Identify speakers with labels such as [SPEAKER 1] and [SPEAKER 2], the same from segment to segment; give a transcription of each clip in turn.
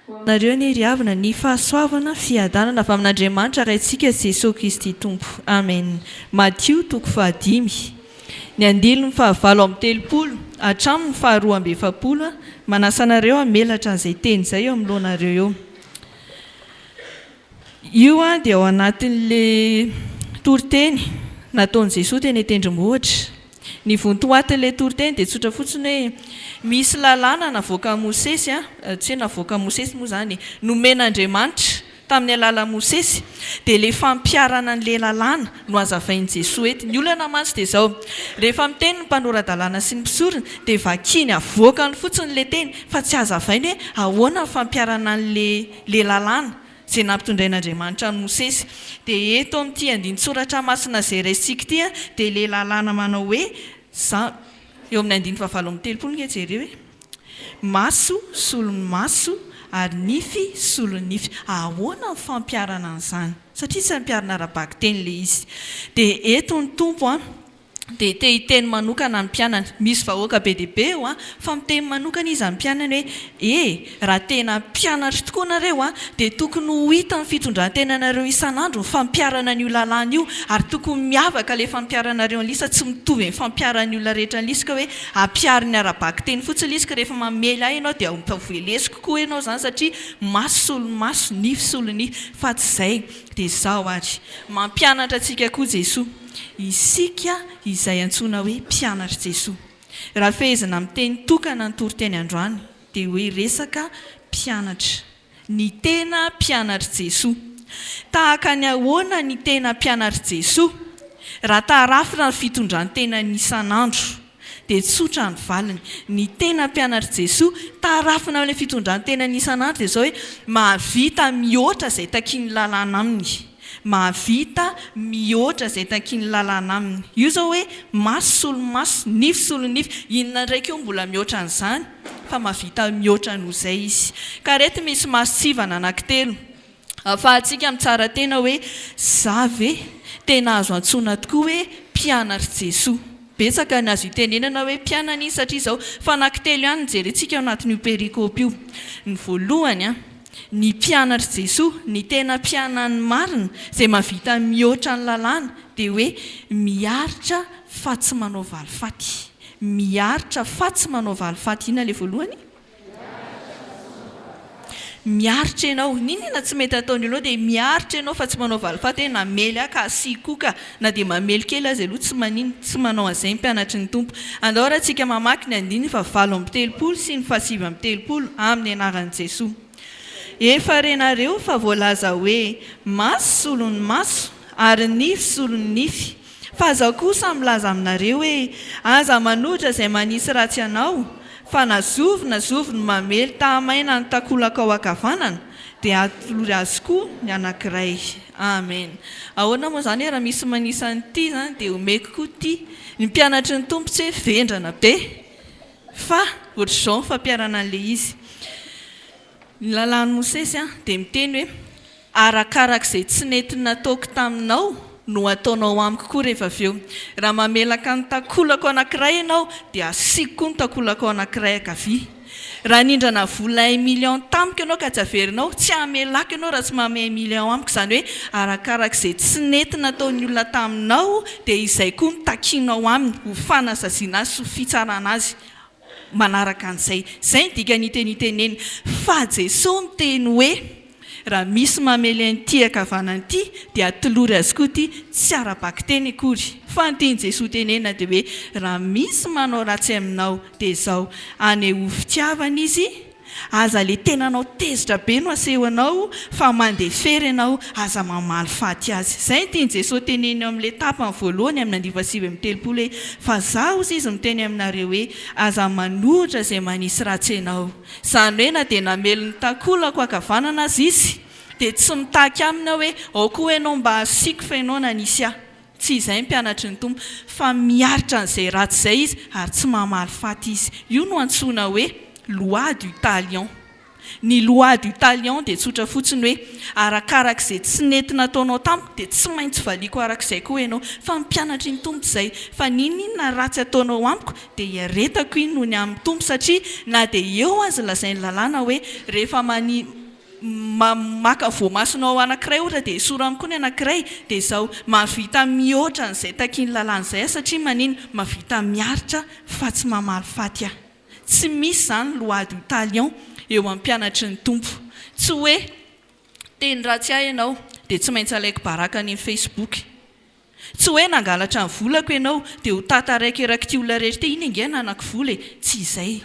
[SPEAKER 1] Nareo anie ry havana ny fahasoavana, fiadanana avy amin'Andriamanitra Raintsika sy Jesoa Kristy Tompo. Amen. Matio toko fahadimy, ny andininy fahavalo amby 30 hatramin'ny faharoa amby 40. Manasa anareo hamelatra an'izay teny izay eo anoloanareo eo. Io dia ao anatin'le toriteny nataon'i Jesoa teny an-tendrombohitra. Ny vontoatin'ilay toriteny dia tsotra fotsiny hoe misy lalàna navoakan'i Mosesy, tsy hoe navoakan'i Mosesy moa izany e, nomen'Andriamanitra tamin'ny alalan'i Mosesy, dia ilay fampiharana an'ilay lalàna no hazavain'i Jesoa eto. Ny olana mantsy dia izao, rehefa miteny ny mpanora-dalàna sy ny mpisorona dia vakiany avoakany fotsiny ilay teny fa tsy hazavainy hoe ahoana ny fampiharana an'ilay ilay lalàna izay nampitondrain'Andriamanitra an'i Mosesy. Dia eto amin'ity andinin-tsoratra masina izay raisintsika ity dia ilay lalàna manao hoe, za, eo amin'ny andininy fahavalo amby 30 nge jereo e, maso solon'ny maso ary nify solon'ny nify. Ahoana ny fampiharana an'izany? Satria tsy ampiharina ara-bakiteny ilay izy. Dia eto ny Tompo an, dia te hiteny manokana amin'ny mpianany. Misy vahoaka be dia be eo an, fa miteny manokana izy amin'ny mpianany hoe, E, raha tena mpianatro tokoa nareo an, dia tokony ho hita amin'ny fitondran-tenanareo isan'andro ny fampiharana an'io lalàna io, ary tokony miavaka ilay fampiharanareo an'ilay izy fa tsy mitovy amin'ny fampiharan'ny olona rehetra an'ilay izy ka hoe ampihariny ara-bakiteny fotsiny ilay izy ka rehefa mamely ahy ianao dia velesiko koa ianao izany satria maso solon'ny maso, nify solon'ny nify, fa tsy izay. Dia izao ary, mampianatra antsika koa Jesoa. Isika izay antsoina hoe mpianatr'i Jesoa. Raha fehezina amin'ny teny tokana ny toriteny androany dia hoe resaka mpianatra. Ny tena mpianatr'i Jesoa. Tahaka ny ahoana ny tena mpianatr'i Jesoa? Raha tarafina ny fitondran-tenany isan'andro dia tsotra ny valiny. Ny tena mpianatr'i Jesoa, tarafina amin'ilay fitondran-tenany isan'andro dia izao hoe mahavita mihoatra izay takian'ny lalàna aminy. Mahavita mihoatra izay takian'ny lalàna aminy. Io izao hoe maso solon'ny maso, nify solon'ny nify. Inona indray koa mbola mihoatra an'izany? Fa mahavita mihoatra noho izay izy. Ka ireto misy mason-tsivana anankitelo. Ahafahantsika mitsara tena hoe, Za ve tena azo antsoina tokoa hoe mpianatr'i Jesoa? Betsaka ny azo itenenana hoe mpianany izy satria izao, fa anankitelo ihany no jerentsika ao anatin'io perikopa io. Ny voalohany, ny mpianatr'i Jesoa, ny tena mpianany marina, izay mahavita mihoatra ny lalàna, dia hoe miaritra fa tsy manao valifaty. Miaritra fa tsy manao valifaty. Inona ilay voalohany? Miaritra ianao. N'inon'inona tsy mety ataon'ny olona dia miaritra ianao fa tsy manao valifaty hoe namely ahy ka asiako koa ka. Na dia mamely kely aza aloha tsy maninona. Tsy manao an'izay ny mpianatry ny Tompo. Andao ary antsika mamaky ny andininy fahavalo amby 30 sy ny fahasivy amby 30 amin'ny anaran'i Jesoa. Efa renareo fa voalaza hoe maso solon'ny maso ary nify solon'ny nify. Fa zaho kosa milaza aminareo hoe, aza manohitra izay manisy ratsy anao, fa na zovy na zovy no mamely tahamaina ny takolakao ankavanana, dia atolory azy koa ny anankiray. Amen. Ahoana moa izany hoe raha misy manisa an'ity izany dia omeko koa ity? Ny mpianatry ny Tompo tsy hoe vendrana be, fa ohatr'izao ny fampiharana an'ilay izy. Ny lalàn'i Mosesy dia miteny hoe, Arakarak'izay tsy nety nataoko taminao no hataonao amiko koa rehefa avy eo. Raha mamelaka ny takolako anankiray ianao, dia asiako koa ny takolako anankiray ankavia. Raha nindrana vola un million tamiko ianao ka tsy averinao, tsy hamelako ianao raha tsy manome un million amiko. Izany hoe arakarak'izay tsy nety nataon'ny olona taminao, dia izay koa no takianao aminy ho fanasaziana azy sy ho fitsarana azy. manaraka an'izay. Izay ny dikan'ny teny iteneniny. Fa Jesoa miteny hoe, raha misy mamely an'ity ankavanana ity, dia atolory azy koa ity, tsy ara-bakiteny akory. Fa ny tian'i Jesoa tenenina dia hoe, raha misy manao ratsy aminao, dia izao, anehoy fitiavana izy, aza ilay tenanao tezitra be no asehonao, fa mandefera ianao, aza mamaly faty azy. Izay no tian'i Jesoa tenenina eo amin'ilay tapany voalohany amin'ny andivo faha-39 hoe, Fa Izaho, hozy Izy, miteny aminareo hoe, aza manohitra izay manisy ratsy anao. Izany hoe na dia namely ny takolako ankavanana aza izy, dia tsy mitaky aminy aho hoe, ao koa ianao mba asiako fa ianao nanisy ahy. Tsy izay ny mpianatry ny Tompo, fa miaritra an'izay ratsy izay izy ary tsy mamaly faty izy. Io no antsoina hoe loi du talion. Ny loi du talion dia tsotra fotsiny hoe arakarak'izay tsy nety nataonao tamiko dia tsy maintsy valiako arak'izay koa ianao. Fa ny mpianatry ny Tompo tsy izay. Fa n'inon'inona ratsy ataonao amiko dia iaretako iny noho ny amin'ny Tompo satria na dia eo aza lazain'ny lalàna hoe rehefa mani ma maka voamasonao anankiray ohatra dia esory amiko koa ny anankiray dia izao mahavita mihoatra an'izay takian'ny lalàna izay aho satria manino mahavita miaritra fa tsy mamaly faty aho. Tsy misy izany loi du talion eo amin'ny mpianatry ny Tompo. Tsy hoe teny ratsy ahy ianao dia tsy maintsy alaiko baraka any amin'ny Facebook. Tsy hoe nangalatra ny volako ianao dia ho tantaraiko erak'ity olona rehetra ity, iny ange ananako vola e! Tsy izay.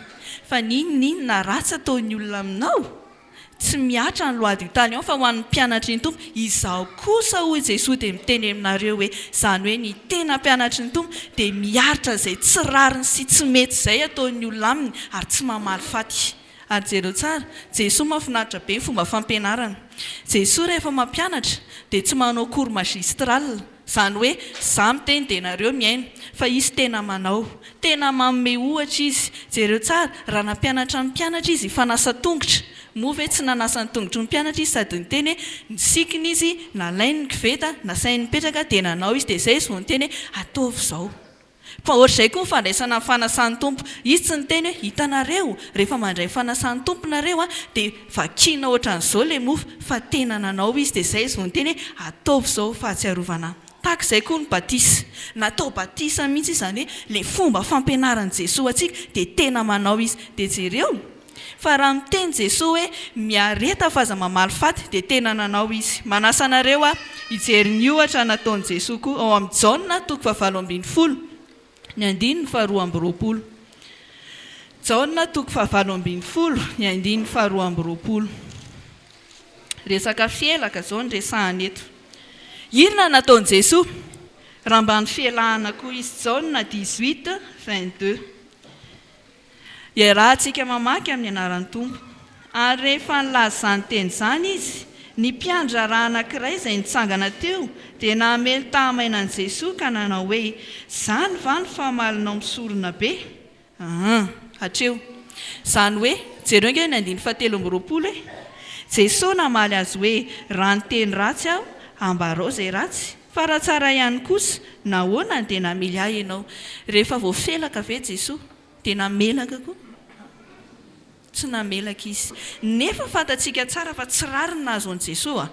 [SPEAKER 1] Fa n'inon'inona ratsy ataon'ny olona aminao, tsy mihatra ny loi du talion fa ho an'ny mpianatry ny Tompo, izaho kosa hoy Jesoa dia miteny aminareo hoe, izany hoe ny tena mpianatry ny Tompo dia miaritra izay tsy rariny sy tsy mety izay ataon'ny olona aminy ary tsy mamaly faty. Ary jereo tsara, Jesoa mahafinaritra be ny fomba fampianarana. Jesoa rehefa mampianatra dia tsy manao cours magistral, izany hoe za miteny dia nareo mihaino, fa izy tena manao. Tena manome ohatra izy. Jereo tsara, raha nampianatra ny mpianatra izy hifanasa tongotra, moa ve tsy nanasa ny tongotry ny mpianatra izy sady niteny hoe nisikina izy, nalainy ny koveta, nasainy nipetraka dia nanao izy dia izay izy vao niteny hoe ataovy izao. Fa ohatr'izay koa ny fandraisana ny fanasan'ny Tompo. Izy tsy niteny hoe, hitanareo, rehefa mandray ny fanasan'ny Tompo nareo an, dia vakiana ohatran'izao ilay mofo, fa tena nanao izy, dia izay izy vao niteny hoe, ataovy izao ho fahatsiarovana ahy. Tahaka izay koa ny batisa. Natao batisa mihitsy izy, izany hoe ilay fomba fampianaran'i Jesoa antsika, dia tena manao izy. Dia jereo, Fa raha miteny Jesoa hoe miareta fa aza mamaly faty dia tena nanao Izy. Manasa anareo aho hijery ny ohatra nataon'i Jesoa koa ao amin'ny Jaona toko fahavalo ambin'ny folo ny andininy faharoa amby roapolo. Jaona toko fahavalo ambin'ny folo ny andininy faharoa amby roapolo. Resaka fielaka izao no resahana eto. Inona no nataon'i Jesoa raha mba nifelahana koa Izy? Jaona 18, 22. Iarahantsika mamaky amin'ny anaran'ny Tompo. Ary rehefa nilaza izany teny izany izy, ny mpiandraharaha anankiray izay nitsangana teo dia namely tahamaina an'i Jesoa ka nanao hoe, Izany va no famalinao misorona be? Aa! Hatreo. Izany hoe, jereo ange ny andininy fahatelo amby roapolo e! Jesoa namaly azy hoe, Raha niteny ratsy aho, ambarao izay ratsy, fa raha tsara ihany kosa, nahoana no dia namely ahy ianao? Rehefa voafelaka ve Jesoa dia namelaka koa? Tsy namelaka Izy. Nefa fantatsika tsara fa tsy rariny nahazo an'i Jesoa.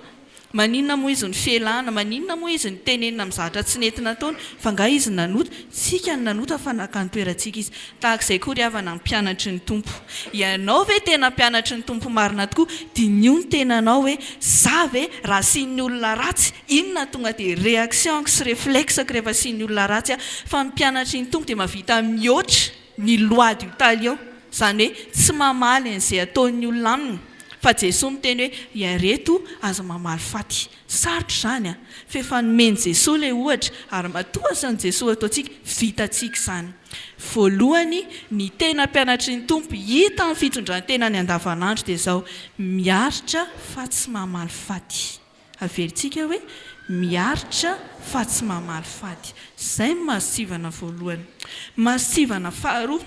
[SPEAKER 1] Maninona moa Izy nifelahana? Maninona moa Izy nitenenina amin'ny zavatra tsy nety nataony? Fa angaha Izy nanota? Tsika no nanota fa naka ny toerantsika Izy. Tahaka izay koa ry havana ny mpianatry ny Tompo. Ianao ve tena mpianatry ny Tompo marina tokoa? Diniho ny tenanao hoe, za ve raha asian'ny olona ratsy, inona tonga dia réaction-ko sy réflexe-ko rehefa asian'ny olona ratsy aho? Fa ny mpianatry ny Tompo dia mahavita mihoatra ny loi du talion, izany hoe tsy mamaly an'izay ataon'ny olona aminy, fa Jesoa miteny hoe iareto aza mamaly faty. Sarotra izany an! Fa efa nomen'i Jesoa ilay ohatra, ary matoa asan'i Jesoa ataontsika, vitantsika izany. Voalohany, ny tena mpianatry ny Tompo hita amin'ny fitondran-tenany andavanandro dia izao, miaritra fa tsy mamaly faty. Averintsika hoe, miaritra fa tsy mamaly faty. Izay no masontsivana voalohany. Masontsivana faharoa,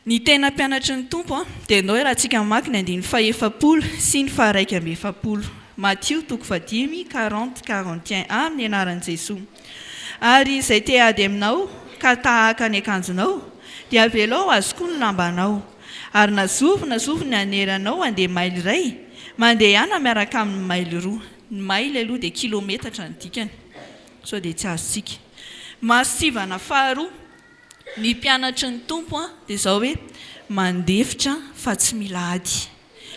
[SPEAKER 1] ny tena mpianatry ny Tompo dia andao iarahantsika mamaky ny andininy fahefapolo sy ny faha-iraika amby efapolo. Matio toko fahadimy, quarante, quarante et un, amin'ny anaran'i Jesoa. Ary izay te hiady aminao ka tahaka ny akanjonao, dia avelao azy koa ny lambanao. Ary na zovy na zovy ny hanery anao handeha maily iray, mandehana miaraka aminy maily roa. Ny maily aloha dia kilometatra ny dikany, sao dia tsy azontsika. Masontsivana faharoa, ny mpianatry ny Tompo dia izao hoe, mandefitra fa tsy mila ady.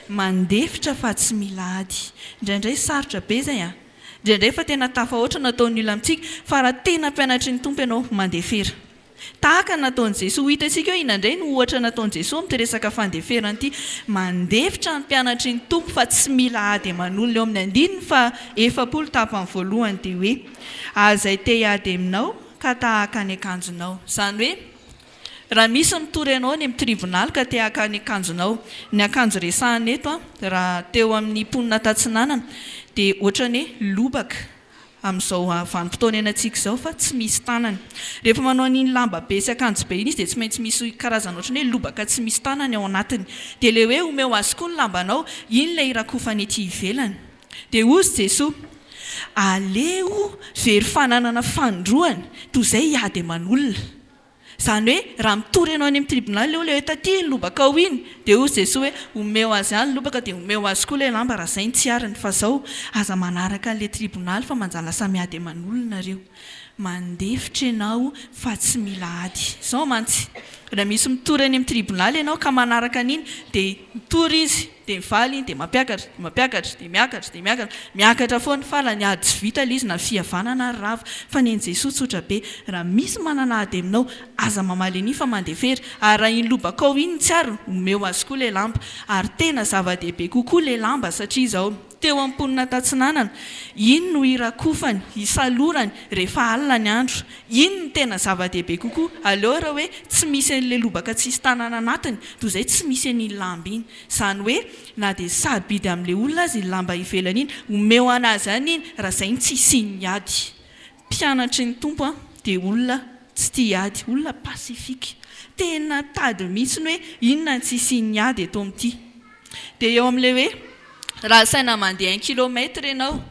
[SPEAKER 1] Mandefitra fa tsy mila ady. Indraindray sarotra be izay an! Indraindray efa tena tafahoatra ny ataon'ny olona amintsika, fa raha tena mpianatry ny Tompo ianao, mandefera. Tahaka ny nataon'i Jesoa. Ho hitantsika eo inona indray no ohatra nataon'i Jesoa amin'ity resaka fandeferana ity. Mandefitra ny mpianatry ny Tompo fa tsy mila ady aman'olona. Eo amin'ny andininy faha 40 tapany voalohany dia hoe, Ary izay te hiady aminao ka tahaka ny akanjonao. Izany hoe, raha misy mitory anao any amin'ny tribonaly ka te haka ny akanjonao. Ny akanjo resahina eto, raha teo amin'ny mponina tatsinanana, dia ohatran'ny hoe lobaka. amin'izao vanim-potoana iainantsika izao fa tsy misy tanany. Rehefa manao an'iny lamba be sy akanjo be iny izy dia tsy maintsy misy karazana ohatran'ny hoe lobaka tsy misy tanany ao anatiny. Dia ilay hoe omeo azy koa ny lambanao, iny ilay irakofany ety ivelany. Dia hozy Jesoa, Aleo very fananana fanindroany toy izay hiady aman'olona. Izany hoe raha mitory ianao any amin'ny tribonaly ilay olona hoe taty iny lobakao iny, dia hoy Jesoa hoe omeo azy any ny lobaka dia omeo azy koa ilay lamba raha izay no tsy ariny fa izao aza manaraka an'ilay tribonaly fa manjary lasa miady aman'olona nareo. Mandefitra ianao fa tsy mila ady. Izao mantsy, raha misy mitory any amin'ny tribonaly ianao ka manaraka an'iny dia mitory izy dia mivaly iny dia mampiakatra dia mampiakatra dia miakatra dia miakatra, miakatra foana fa la ny ady tsy vita ilay izy na fihavanana ary rava fa ny an'i Jesoa tsotra be, raha misy manana ady aminao aza mamaly an'iny fa mandefera ary raha iny lobakao iny tsy ary omeo azy koa ilay lamba ary tena zava-dehibe kokoa ilay lamba satria izao Teo amin'ny mponina tatsinanana, iny no irakofany, isalorany, rehefa alina ny andro. Iny no tena zava-dehibe kokoa, aleo raha hoe tsy misy an'ilay lobaka tsisy tanana anatiny, toy izay tsy misy an'iny lamba iny. Izany hoe, na dia sarobidy amin'ilay olona aza iny lamba ivelany iny, omeo an'azy ihany iny, raha izay no tsy hisian'ny ady. Mpianatry ny Tompo dia olona tsy tia ady, olona pacifique. Tena tady mihitsy ny hoe inona no tsy hisian'ny ady eto amin'ity. Dia eo amin'ilay hoe raha asaina mandeha un kilomètre ianao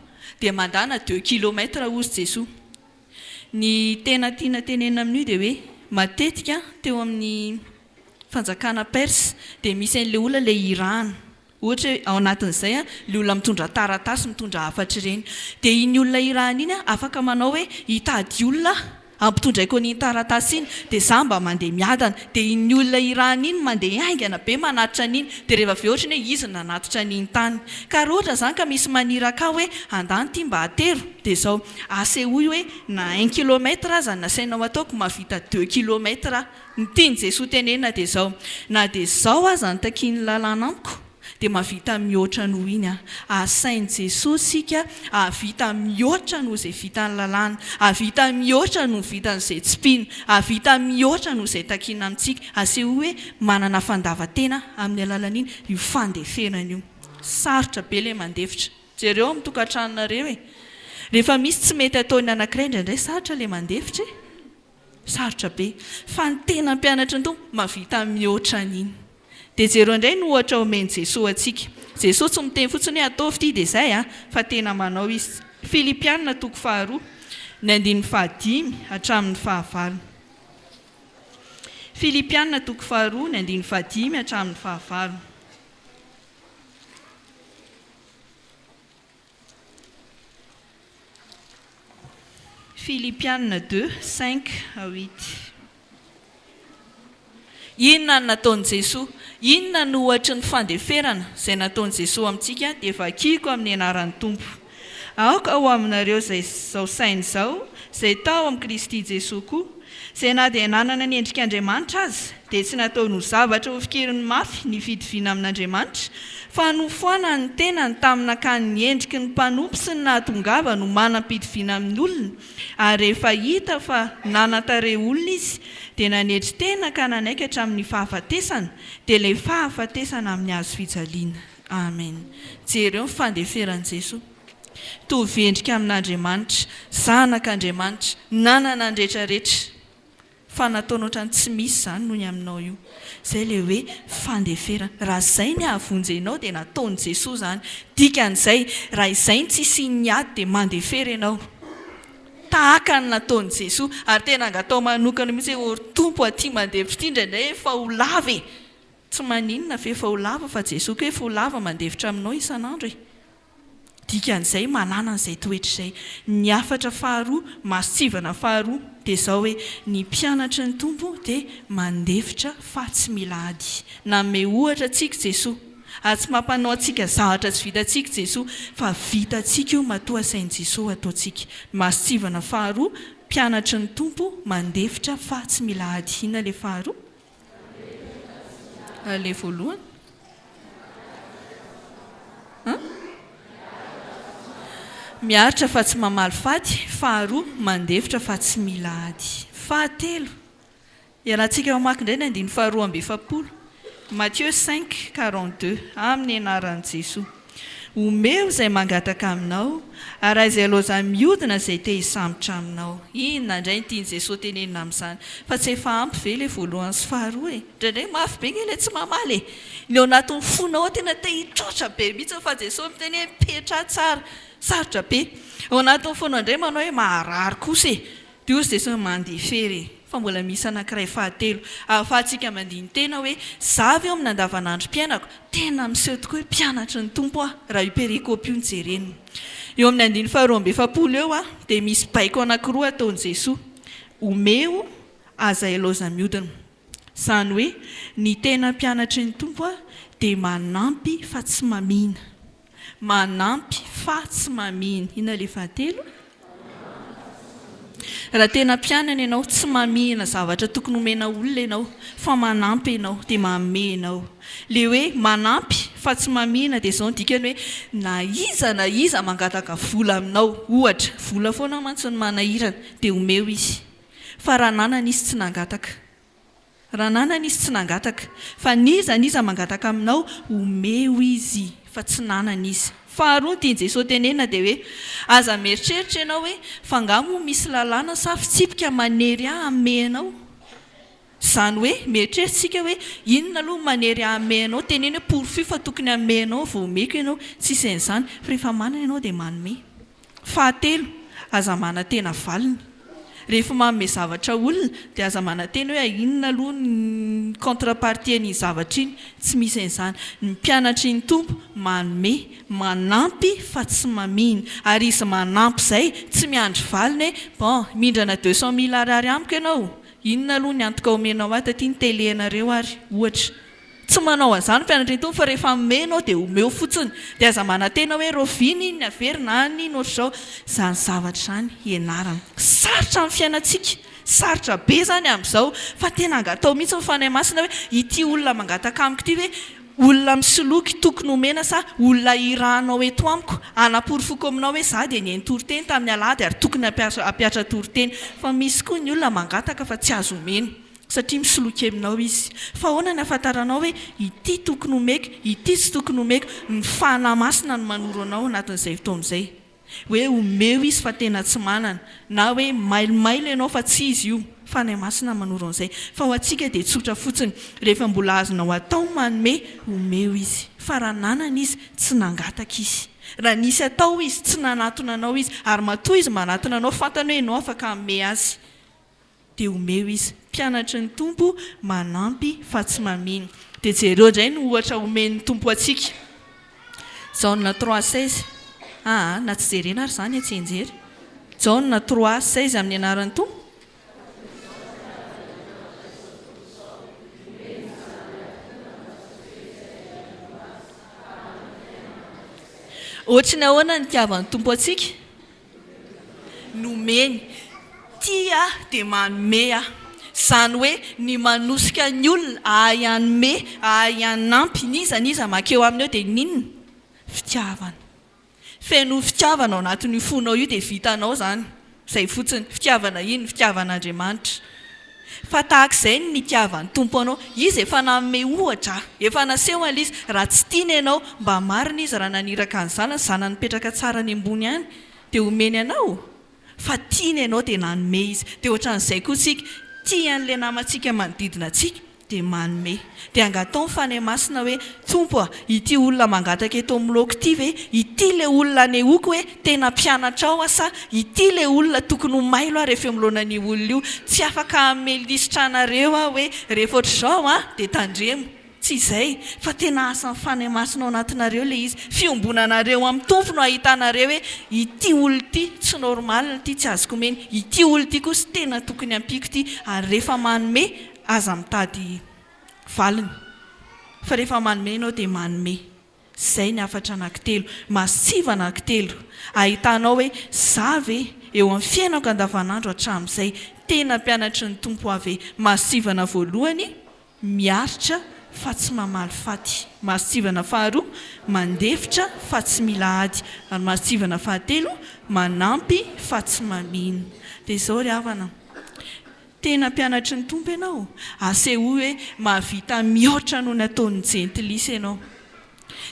[SPEAKER 1] dia mandana deux kilomètres hozy Jesoa. Ny tena tiana tenenina amin'io dia hoe matetika teo amin'ny fanjakana Perse dia misy an'ilay olona ilay irahana. Ohatra hoe ao anatin'izay ilay olona mitondra taratasy, mitondra hafatra ireny. Dia iny olona irahana iny afaka manao hoe hitady olona ampitondraiko an'iny taratasy iny, dia za mba mandeha miadana. Dia iny olona irahana iny mandeha haingana be manatitra an'iny, dia rehefa avy eo ohatran'ny hoe izy no nanatitra an'iny tany. Ka raha ohatra izany ka misy maniraka ahy hoe andany ity mba atero, dia izao, asehoy hoe na un kilomètre aza no nasainao ataoko, mahavita deux kilomètres aho. Ny tian'i Jesoa tenenina dia izao, na dia izao aza ny takian'ny lalàna amiko, dia mahavita mihoatra noho iny aho. Asain'i Jesoa isika hahavita mihoatra noho izay vitan'ny lalàna, hahavita mihoatra noho ny vitan'izay tsy mpino, hahavita mihoatra noho izay takiana amintsika. Asehoy hoe manana fandavan-tena amin'ny alalan'iny io fandeferana io. Sarotra be ilay mandefitra. Jereo amin'ny tokantranonareo e! Rehefa misy tsy mety ataon'ny anankiray indraindray sarotra ilay mandefitra e! Sarotra be. Fa ny tena mpianatry ny Tompo mahavita mihoatra an'iny. Dia jereo indray ny ohatra omen'i Jesoa antsika. Jesoa tsy miteny fotsiny hoe ataovy ity dia izay an, fa tena manao Izy. Filipiana toko faharoa, ny andininy fahadimy hatramin'ny fahavalo. Filipiana toko faharoa, ny andininy fahadimy hatramin'ny fahavalo. Filipiana deux, cinq à huit. Inona no nataon'i Jesoa? Inona no ohatry ny fandeferana izay nataon'i Jesoa amintsika? Dia vakiko amin'ny anaran'ny Tompo. Aoka ho aminareo izay izao saina izao, izay tao amin'i Kristy Jesoa koa, izay na dia nanana ny endrik'Andriamanitra aza, dia tsy nataony ho zavatra hofikiriny mafy ny fitoviana amin'Andriamanitra, fa nofoanany ny tenany tamin'ny nakany ny endriky ny mpanompo sy ny nahatongavany ho manam-pitoviana amin'ny olona, ary rehefa hita fa nanan-tarehy olona izy, dia nanetry tena ka nanaiky hatramin'ny fahafatesana, dia ilay fahafatesana amin'ny hazo fijaliana. Amen. Jereo ny fandeferan'i Jesoa. Mitovy endrika amin'Andriamanitra, Zanak'Andriamanitra, nanana ny rehetrarehetra. Fa nataony ohatrany tsy misy izany noho ny aminao io. Izay ilay hoe fandeferana. Raha izay ny hahavonjy anao dia nataon'i Jesoa izany. Dikan'izay, raha izay ny tsy hisian'ny ady dia mandefera ianao. Tahaka ny nataon'i Jesoa. Ary tena angatao manokana mihitsy hoe, ô ry Tompo aty mandefitra ity indraindray efa ho lava e! Tsy maninona fa efa ho lava fa Jesoa koa efa ho lava mandefitra aminao isan'andro e! Dikan'izay, manana an'izay toetra izay. Ny hafatra faharoa, mason-tsivana faharoa, dia izao hoe, ny mpianatry ny Tompo dia mandefitra fa tsy mila ady. Nanome ohatra antsika Jesoa. Ary tsy mampanao antsika zavatra tsy vitantsika Jesoa, fa vitantsika io matoa asain'i Jesoa ataontsika. Ny mason-tsivana faharoa, mpianatry ny Tompo mandefitra fa tsy mila ady. Inona ilay faharoa? Ilay voalohany? An? Miaritra fa tsy mamaly faty, faharoa, mandefitra fa tsy mila ady. Fahatelo, iarahantsika mamaky indray ny andininy faharoa amby 40, Matthieu 5, 42, amin'ny anaran'i Jesoa. Omeo izay mangataka aminao, ary aiza ilaozany mihodina izay te hisambotra aminao. Inona indray no tian'i Jesoa tenenina amin'izany? Fa tsy efa ampy ve ilay voalohany sy faharoa e? Indraindray mafy be nge ilay tsy mamaly e! Ny ao anatin'ny fonao ao tena te hitroatra be mihitsy fa Jesoa miteny hoe mipetraha tsara. Sarotra be. Ao anatin'ny fonao indray manao hoe maharary kosa e! Dia hoy Jesoa mandefery e! Fa mbola misy anankiray fahatelo ahafahantsika mandini-tena hoe, za ve eo amin'ny andavanandrom-piainako tena miseho tokoa hoe mpianatry ny Tompo aho raha io perikopa io no jerena. Eo amin'ny andininy faharoa-amby-efapolo eo dia misy baiko anankiroa ataon'i Jesoa, Omeo, aza ilaoza-miodina. Izany hoe ny tena mpianatry ny Tompo dia manampy fa tsy mamihina. Manampy fa tsy mamihina. Inona ilay fahatelo? Raha tena mpianany ianao, tsy mamihina zavatra tokony homena olona ianao, fa manampy ianao, dia manome ianao. Ilay hoe manampy fa tsy mamihina dia izao ny dikany hoe na iza na iza mangataka vola aminao, ohatra, vola foana mantsy no manahirana, dia omeo izy. Fa raha nanana izy tsy nangataka. Raha nanana izy tsy nangataka. Fa n'iza n'iza mangataka aminao, omeo izy, fa tsy nanana izy. Faharoa ny tian'i Jesoa tenenina dia hoe, aza mieritreritra ianao hoe, fa angaha moa misy lalàna sa fitsipika manery ahy hanome anao? Izany hoe, mieritreritra isika hoe, inona aloha no manery ahy hanome anao? Teneno hoe porofio fa tokony hanome anao vao omeko ianao. Tsisy an'izany, fa rehefa manana ianao dia manome. Fahatelo, aza manantena valiny. Rehefa manome zavatra olona dia aza manantena hoe inona aloha ny contre partie an'iny zavatra iny. Tsy misy an'izany. Ny mpianatry ny Tompo manome, manampy fa tsy mamihina. Ary izy manampy izay, tsy miandry valiny hoe bon, mindrana 200 mille ariary amiko ianao, inona aloha ny antoka omenao ahy taty ny télé anareo ary, ohatra. Tsy manao an'izany mpianatry ny Tompo fa rehefa hanome ianao dia omeo fotsiny. Dia aza manantena hoe raoviana iny averina any iny ohatr'izao. Izany zavatra izany ianarana. Sarotra ny fiainantsika. Sarotra be izany amin'izao. Fa tena angatao mihitsy ny Fanahy Masina hoe ity olona mangataka amiko ity ve olona misoloky tokony homena sa olona irahanao eto amiko hanaporofoko aminao hoe izaho dia nihaino toriteny tamin'ny alahady ary tokony hampiatra toriteny. Fa misy koa ny olona mangataka fa tsy azo omena. Satria misoloky aminao izy. Fa ahoana ny ahafantaranao hoe ity tokony homeko, ity tsy tokony homeko? Ny Fanahy Masina no manoro anao anatin'izay fotoana izay. Hoe omeo izy fa tena tsy manana. Na hoe mailomailo ianao fa tsy izy io. Fanahy Masina manoro an'izay. Fa ho antsika dia tsotra fotsiny. Rehefa mbola azonao atao ny manome, omeo izy. Fa raha nanana izy, tsy nangataka izy. Raha nisy atao izy, tsy nanatona anao izy. Ary matoa izy manatona anao, fantany hoe ianao afaka hanome azy. Dia omeo izy. Mpianatry ny Tompo manampy fa tsy mamino. Dia jereo indray ny ohatra omen'ny Tompo antsika. Jaona 3 16. Aa, na tsy jerena ary izany e, tsianjery. Jaona 3 16 amin'ny anaran'ny Tompo. Ohatry ny ahoana ny nitiavan'ny Tompo antsika? Nomeny. Tia aho dia manome aho. Izany hoe ny manosika ny olona hahay hanome, hahay hanampy, n'iza n'iza mankeo aminy eo dia n'inona? Fitiavana. Feno fitiavana ao anatin'io fonao io dia vitanao izany. Izay fotsiny. Fitiavana inona? Fitiavan'Andriamanitra. Fa tahaka izay ny nitiavan'ny Tompo anao. Izy efa nanome ohatra, efa naseho an'ilay izy. Raha tsy tiany ianao, mba marina Izy raha naniraka ny Zanany, Zanany mipetraka tsara any ambony any, dia omeny anao? Fa tiany ianao dia nanome Izy. Dia ohatran'izay koa isika, tia an'ilay namantsika manodidina antsika, dia manome. Dia angataho ny Fanahy Masina hoe, Tompo a, ity olona mangataka eto amin'ny laoko ity ve, ity ilay olona anehoako hoe tena mpianatrao aho sa ity ilay olona tokony ho mailo aho rehefa eo anoloana an'io olona io. Tsy afaka hanome lisitra anareo aho hoe rehefa ohatr'izao an, dia tandremo. Tsy izay, fa tena asan'ny Fanahy Masina ao anatinareo ilay izy. Fiombonanareo amin'ny Tompo no ahitanareo hoe ity olona ity tsy normal ity, tsy azoko omena, ity olona ity kosa tena tokony ampiako ity. Ary rehefa manome, Aza mitady valiny fa rehefa manome ianao dia manome. Izay ny hafatra anankitelo. Masiva anankitelo. Ahitanao hoe za ve eo amin'ny fiainako andavanandro hatramin'izay tena mpianatry ny Tompo aho ve? Masivana voalohany, miaritra fa tsy mamaly faty. Masivana faharoa, mandefitra fa tsy mila ady. Ary masivana fahatelo, manampy fa tsy mamino. Dia izao ry havana. Tena mpianatry ny Tompo ianao? Asehoy hoe mahavita mihoatra noho ny ataon'ny jentilisa ianao.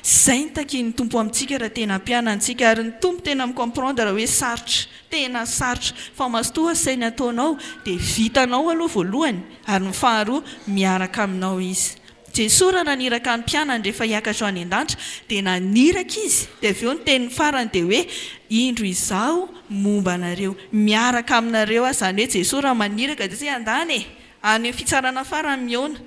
[SPEAKER 1] Izay no takian'ny Tompo amintsika raha tena mpianany tsika ary ny Tompo tena mi-comprendre hoe sarotra, tena sarotra fa mazotoa asainy ataonao dia vitanao aloha voalohany ary ny faharoa miaraka aminao Izy. Jesoa raha naniraka ny mpianany rehefa hiakatra ho any an-danitra dia naniraka Izy dia avy eo ny teniny farany dia hoe indro Izaho momba anareo, miaraka aminareo Aho, izany hoe Jesoa raha maniraka dia tsy hoe andana e! any amin'ny fitsarana farany mihaona,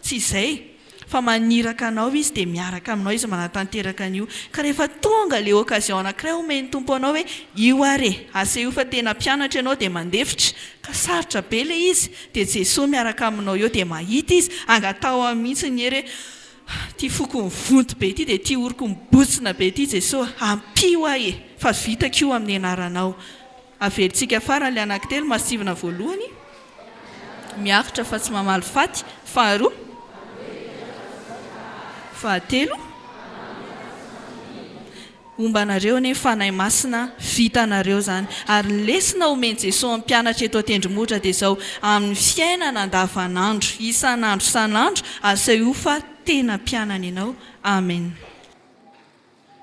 [SPEAKER 1] tsy izay. Fa maniraka anao Izy dia miaraka aminao Izy manatanteraka an'io. Ka rehefa tonga ilay occasion anankiray omen'ny Tompo anao hoe io ary e, asehoy fa tena mpianatra ianao dia mandefitra, ka sarotra be ilay izy, dia Jesoa miaraka aminao eo dia mahita Izy, angataho aminy mihitsy ny hery hoe ity foko mivonto be ity dia ity oroko mibontsina be ity Jesoa, ampio ahy e, fa vitako io amin'ny anaranao. Averintsika farany ilay anankitelo, masivina voalohany. Miaritra fa tsy mamaly faty. Faharoa. Fahatelo. Homba anareo anie ny Fanahy Masina, vitanareo izany. Ary ny lesona omen'i Jesoa amin'ny mpianatra eto an-tendrombohitra dia izao, amin'ny fiainana andavanandro, isan'andro isan'andro, asehoy fa tena mpianany ianao. Amen.